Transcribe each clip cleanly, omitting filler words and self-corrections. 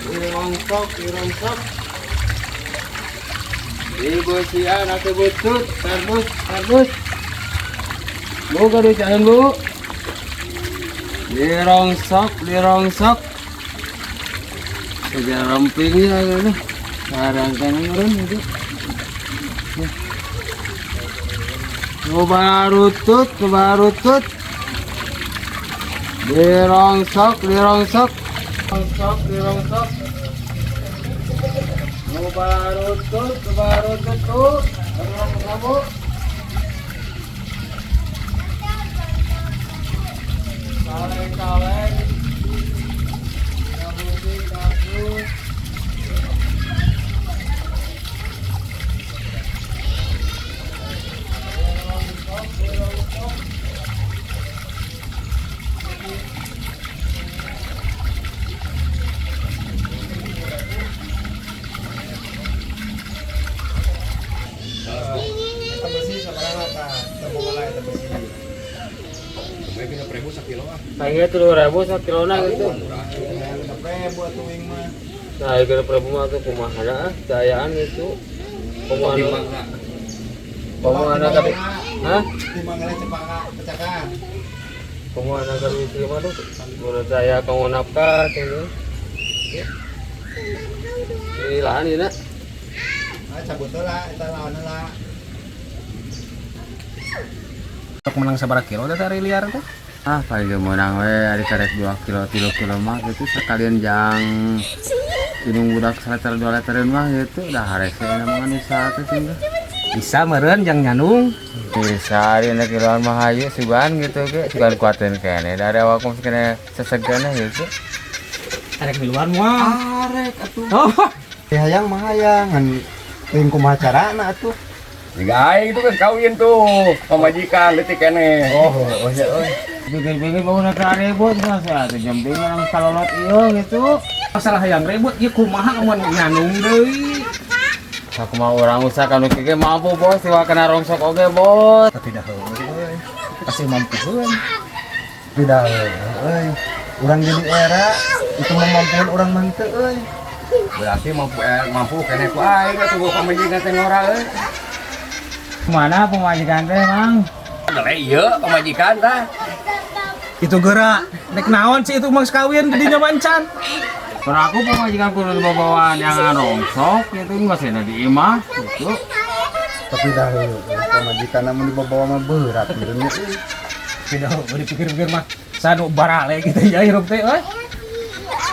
Dirongsok, dirongsok. Dibeusian atuh butut, kardus, kardus. Bu, kardus jangan, Bu. Dirongsok, dirongsok. Kejar rempingnya gitu. Sekarang kan meureun gitu. Kubarutut, kubarutut. Dirongsok, dirongsok. Rongsok, dirongsok. Kubarutut, kubarutut tuh. Rongsok, Bu. Kaleng-kaleng. Kabusi, kardus. Dirongsok, dirongsok. Eta besi sabaraha tah? Teu boga eta besi. Gue 6.000 sakilo ah. Kayaknya 3.000 sakilona gitu. 6.000 atuh wing mah. Nah, 6.000 mah tuh kumaha ah, dayaan gitu. Kumaha nu? Kumaha na tapi? Hah? Timbang geus cepaka pecakan. Kumaha na tapi mah tuh? Menurut saya kamu nafkah gitu. Ini lahan ini nak. Ah, cabut heula eta lawan heula. Sok menang sabaraha kilo teh ari liar teh? Ah, paling ge meunang we ari karek 2 kilo 3 kilo mah gitu sekalian jang indung budak 1 liter 2 litereun mah gitu dah harese mah usaha teh sih. Bisa meureun jang nyandung. Bisa ari na kiloan mah hayu sugan gitu ge sugan kuatin kene dari awak mah kene sesegana gitu. Arek miluan moal. Arek atuh. Oh. Hayang mah hayang ngan teuing kumaha carana atuh. Jika aing itu kan kawin tuh, pamajikan leutik keneh. Oh, oh ya euy. Pikir-pikir bangun ke ribut mah saya tuh jemping orang salolot ieu gitu. Masalah hayang ribut ieu kumaha mun nyandung deui. Aku mau orang usaha kanu kieu mampu bos, tiwa kena rongsok oge bos. Tapi dah euy. Pasti mampu heuan. Tapi dah euy. Urang jadi era itu mampuan urang mah teu euy. Berarti mampu mampu keneh ku aing atuh gua pamajikan teh ngora euy. Mana pemajikan teh, Mang? Gele ieu pamajikan tah. Itu gerak nek naon sih itu mang kawin gedinya mancan. Kalau aku pemajikan kudu bawaan yang rongsok gitu nggak sih di imah gitu. Tapi dah euy, pamajikan mun dibawa mah berat meureun nya euy. Tapi dah dipikir-pikir mah sanu barale gitu ya hirup teh euy.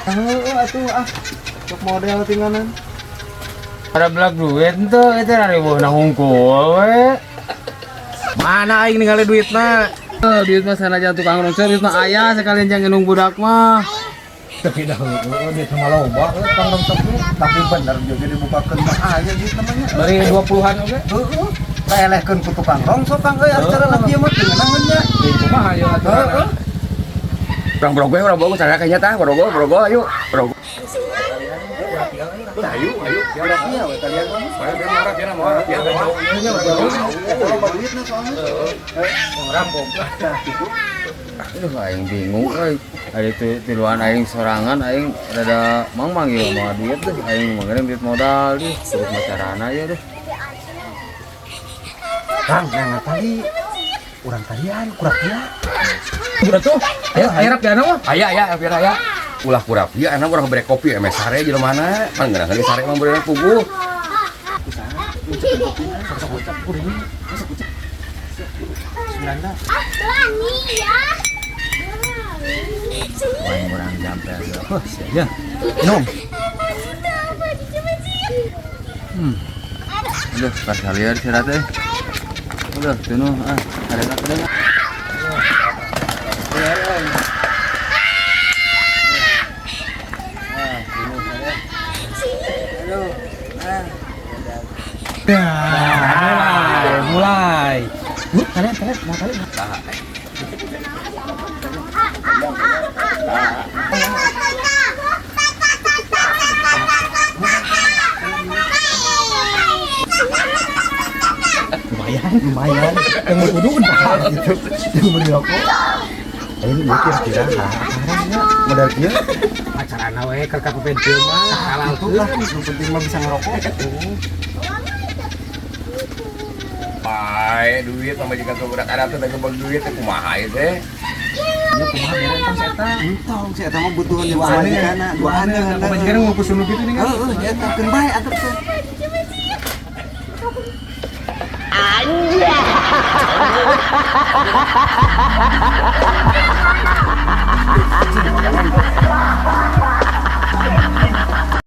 Heueuh atuh ah. Sok model tinggalan. Ada belak duit tuh itu dari buah hungkul we. Mana aing ningali duitna? Eh, duit mah sana tukang rongsok duit mah ayah sekalian jangan nunggu budak mah. Tapi dah heueuh duit mah loba euy tukang rongsok teh. Tapi bener juga dibukakeun mah aya duit namanya. Bari 20-an oge. Heueuh. Kaelehkeun ku tukang rongsok Kang euy acara laki mah teu ngeunaheun nya. Deui kumaha ieu aturan. Heueuh. Urang Brogo urang Brogo saya kayaknya tah Brogo Brogo ayo Brogo. Ayo ayo Iya we kalian mah. Loba duitna soalnya. Rampok. Nah, gitu. Aduh aing bingung euy. Ari tiluan aing sorangan aing rada mang-mang ieu mah duit deh aing mah duit modal deh terus macarana ieu deh. Kang, yang tadi urang talian kurapia. Udah tuh. Ayo ayo rap diana mah. Aya aya biar aya. Ulah kurapia enak urang bere kopi eme sare jelema mana. Pan ngeunaheun sare mah beureuh puguh. Aing urang jampel. Wah, sia. Nom. Aduh, kasalieur sira teh. Udah, tunuh ah, ada teh. Ya, mulai, mulai. Bu, kalian, kalian, mau kalian. Lumayan, lumayan. Yang udah udah Gitu. Yang beli rokok. Aing mikir kira-kira modal model kieu. Acarana we keur ka pentil mah halal Itu lah, nu penting mah bisa ngerokok. Bae duit pamajikan ke budak Arab teh gebeg duit teh kumaha ieu teh. Ya kumaha bere tong si eta. Entong si eta mah butuhan jeung pamajikanna, Duaan duaan. pamajikan ngumpul sunu kitu nih kan. Heeh, eta keun bae atuh teh. Anjay.